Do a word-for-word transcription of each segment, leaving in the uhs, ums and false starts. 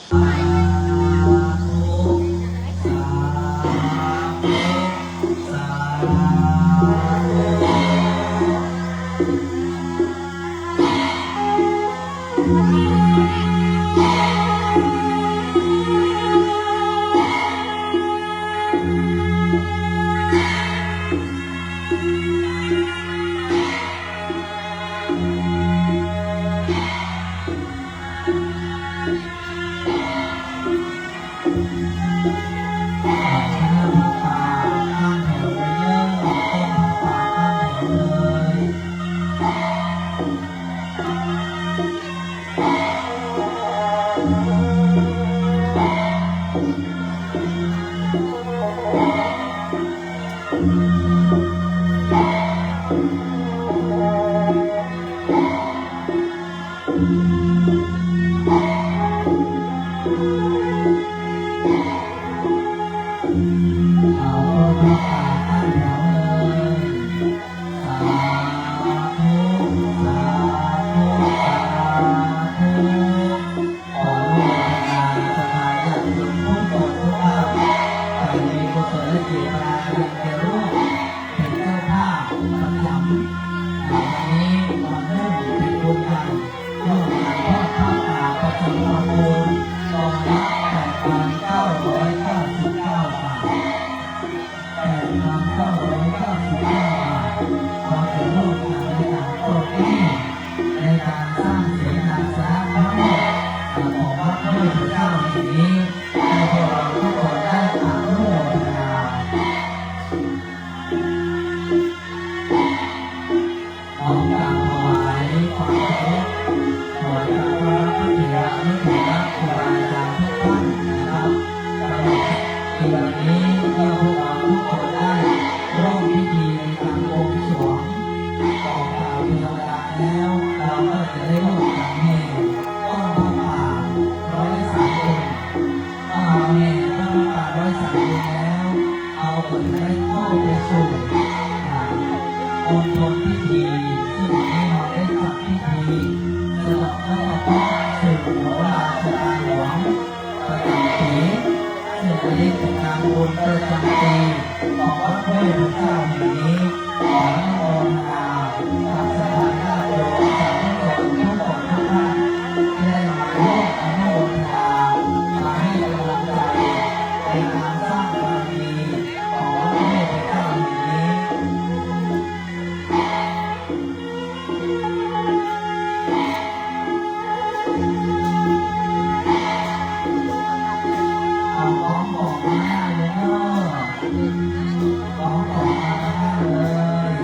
สาธุ สาธุ สาธุ อ่า คณะผ้าป่าตั้งแถวเลยเนอะ ต้นผ้าป่าตั้งแถวเลย เอาผ้าป่าตั้งแถวเลย สาธุ สาธุ สาธุ ขออนุโมทนาศรัทธาญาติโยมทุกคนทุกท่าน ใครมีกุศลเจตนาเพียงจะร่วมเป็นเจ้าภาพประจำ อ่า วันนี้วันเนื่องเป็นบุญใหญ่ ร่วมกันทอดผ้าป่าประจำตำบลกองละแปดพันเก้าร้อยเก้าสิบเก้าบาท แปดพันเก้าร้อยเก้าสิบเก้าบาท เราจะร่วมกันในการเปิดหนี้ในการสร้างเสนาสนะทั้งหมดของวัดห้วยพระเจ้าแห่งนี้ ให้พวกเราทุกคนได้อนุโมทนา น้อมกราบถวายความเคารพ ถวายการต้อนรับพระเถรานุเถระครูบาอาจารย์ทุกท่านนะครับ ตลอดปีนี้เมื่อพวกเราทุกคนได้ร่วมพิธีในการบวงสรวง ต่อกล่าวเทวดาแล้ว เราก็จะได้ร่วมกันแห่ต้นผ้าป่าร้อยสายบุญ เมื่อเราแห่ต้นผ้าป่าร้อยสายบุญแล้ว เราก็จะได้เข้าไปสู่ อ่า มณฑลพิธี ซึ่งวันนี้เราได้จัดพิธีสะเดาะเคราะห์สู่หัวราชกาหลวงประจำปี ซึ่งอันนี้เป็นงานบุญประจำปีของวัดห้วยพระเจ้าแห่งนี้ ขออนุโมทนากับศรัทธาญาติโยมสาธุชนทุกคนทุกท่าน ที่ได้มาร่วมอนุโมทนา มาให้กำลังใจในการสร้างบารมีของวัดห้วยพระเจ้าแห่งนี้ เอาของออกมาเลยเนอะ ของออกมาเลย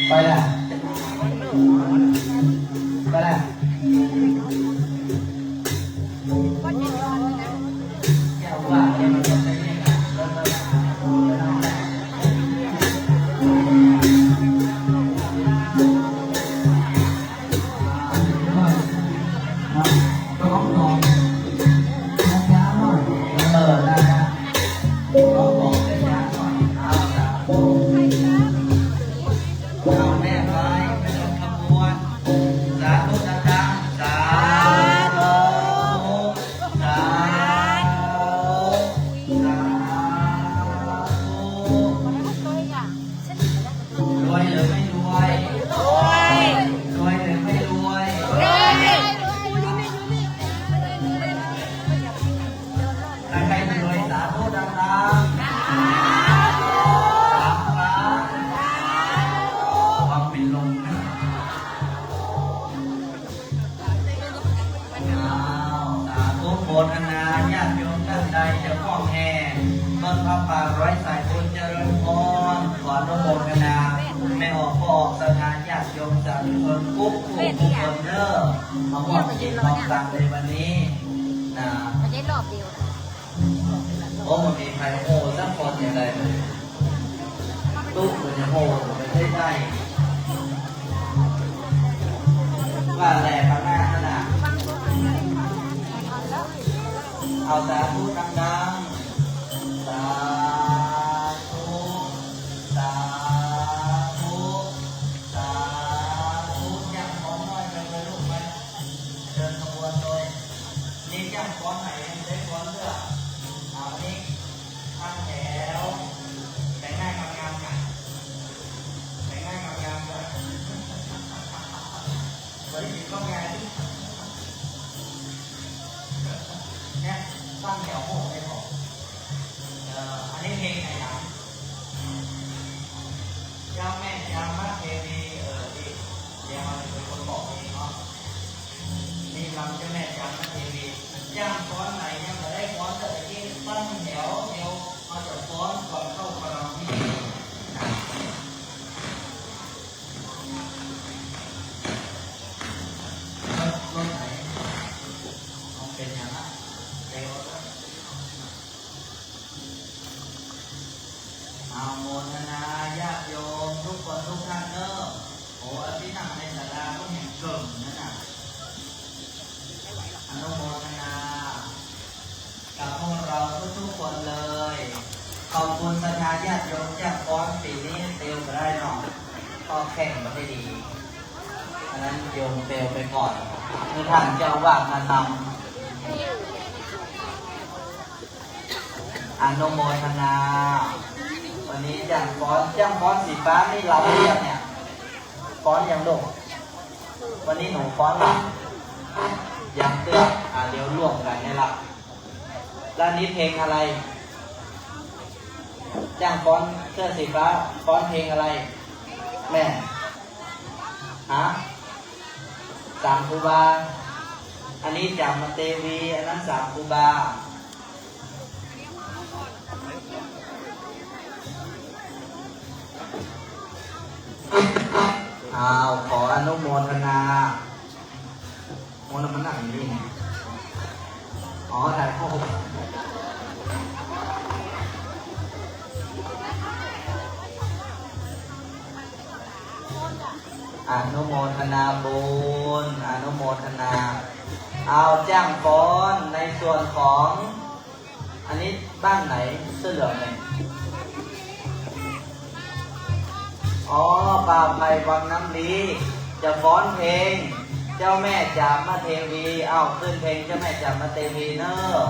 ไปละ ไปละ เอาแม่ไป ไปเดินขบวน สาธุดังๆ สาธุ สาธุ สาธุ รวยหรือไม่รวย รวย รวยหรือไม่รวย รวย ถ้าใครไม่รวย สาธุดังๆ สามครั้ง ระวังเป็นลมนะ อ้าว สาธุโมทนา ญาติโยมท่านใดจะคล้องแห่ต้นผ้าป่าร้อยสายบุญ เจริญพร ขออนุโมทนา แม่ออกพ่อออก ศรัทธาญาติโยมสาธุชนทุกผู้ทุกคนเด้อ มามอบศีลมอบตังในวันนี้นะ มันได้รอบเดียวนะ โอ้ มันมีใครโอ้สักคนอย่างใดเลย ตุ๊กมันจะโอ้ มันใช้ได้ ว่าแหละ ข้างหน้านั่นน่ะ เอาสาธุดังๆ สาธุ สาธุ สาธุ ย่างของน้อยไปเลยลูกไป เดินขบวนโดย นี่จ้างฟ้อนไหน ได้ฟ้อนเลือก เอานี่ ตั้งแถว แต่งหน้างามๆ กัน แต่งหน้างามๆ กัน วันนี้มีกล้องไง เนี่ย ตั้งแถวโหดเลยผม เอ่อ อันนี้เพลงไหนครับ เจ้าแม่จามเทวี เออ ดี เดี๋ยวมันเป็นคนบอกเองเนาะ นี่ลำเจ้าแม่จามเทวี จ้างฟ้อนไหนยังบ่ได้ฟ้อน แต่ตะกี้ตั้งแถวเดียว เฮาจะฟ้อนก่อนเข้าประลำพิธี รถ รถไหน ต้องเป็นอย่างนั้น เร็ว เอาโมทนาญาติโยมทุกคนทุกท่านเนอะ โอ้ อันที่นั่งในศาลาก็แห่งเกิ่งนั่นน่ะ อนุโมทนา กับพวกเราทุกๆคนเลย ขอบคุณศรัทธาญาติโยมจ้างฟ้อนปีนี้เตียวก็ได้เนาะ ก็แข่งกันได้ดี อันนั้นโยมเตียวไปก่อน คือท่านเจ้าอาวาสมานำ อนุโมทนา วันนี้จ้างฟ้อน จ้างฟ้อนสีฟ้านี่ลำเรียบเนี่ย ฟ้อนยังลูก วันนี้หนูฟ้อนลำ ยังเตื้อ อ่า เดี๋ยวร่วมกันเนี่ยละ แล้วอันนี้เพลงอะไร จ้างฟ้อนเสื้อสีฟ้า ฟ้อนเพลงอะไร แม่ ฮะ สามครูบา อันนี้จามเทวี อันนั้นสามครูบา อ้าว ขออนุโมทนา โอ้ แล้วมันนั่งอยู่นี่ไง อ๋อ ถ่ายรูป อนุโมทนาบุญ อนุโมทนา เอาจ้างฟ้อนในส่วนของ อันนี้บ้านไหน เสื้อเหลืองเนี่ย อ๋อ บ่าวไพวังน้ำลี จะฟ้อนเพลง เจ้าแม่จามเทวี เอา ขึ้นเพลงเจ้าแม่จามเทวีเนอะ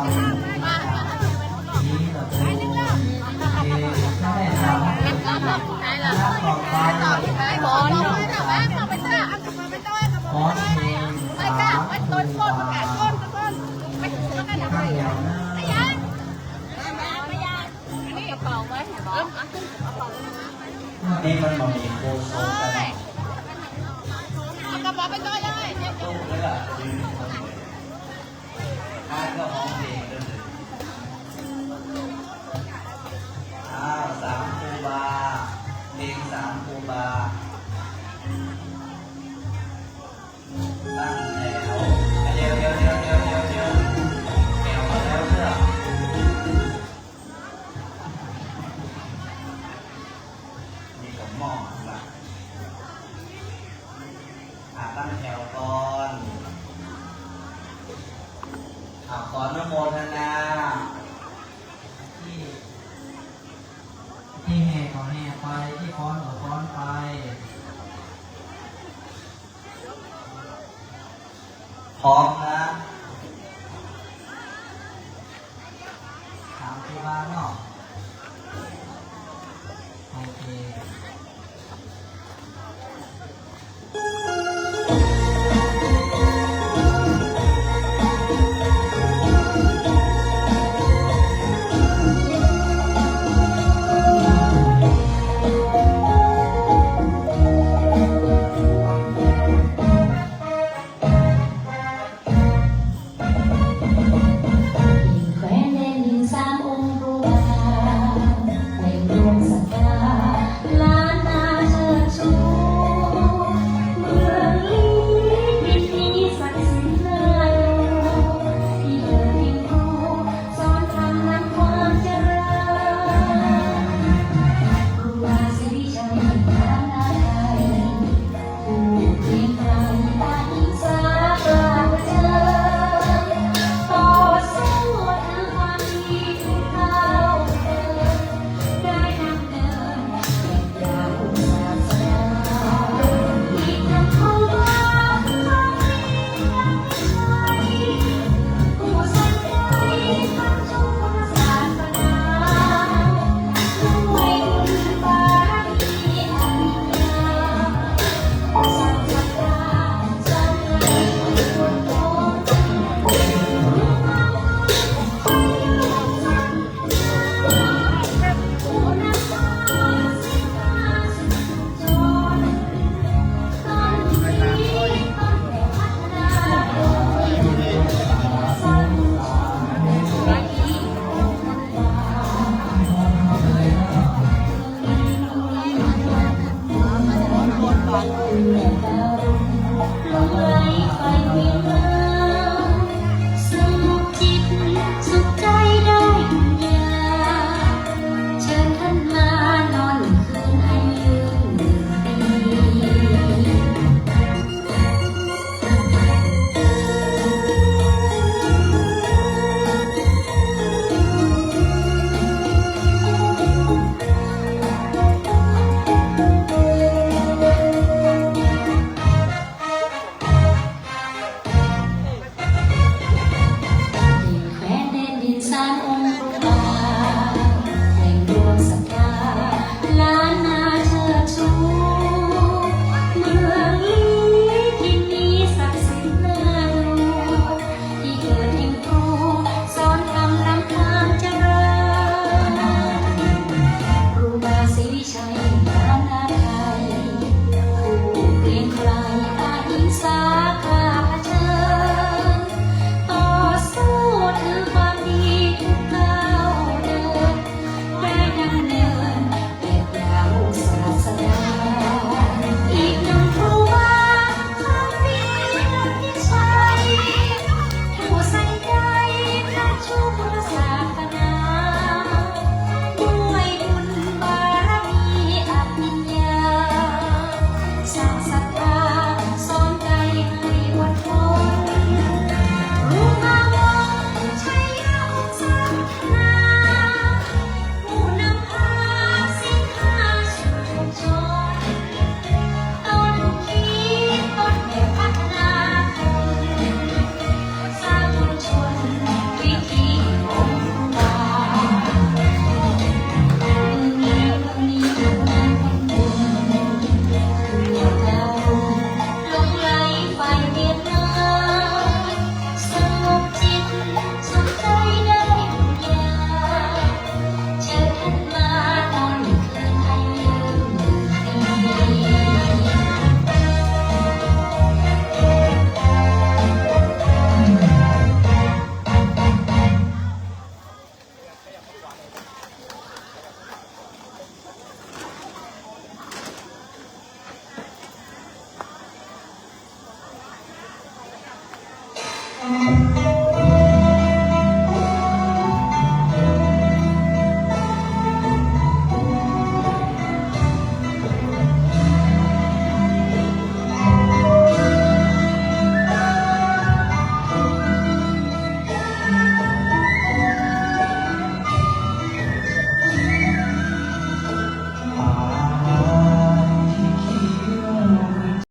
นี้เราจะดูเอครั้งแรกนะครับ คณะต่อไป ฟ้อนเพลงสามครูบา ข้างแถวหน้า นี่มันบ่มีครูสอนกันเนาะ เอากระเป๋าไปด้วยเลย ลูกเลือก ท้ายก็ฮ้องเพลงด้วยเลย อ้าว สามครูบา เพลงสามครูบา ตั้งแถว เดี๋ยว เดี๋ยว แถวมาแล้วเจ้า มีกับหม้อละ อ่ะ ตั้งแถวก่อน อ่ะ ขออนุโมทนา ตี้ ตี้แห่ก็แห่ไป ตี้ฟ้อนก็ฟ้อนไป พร้อม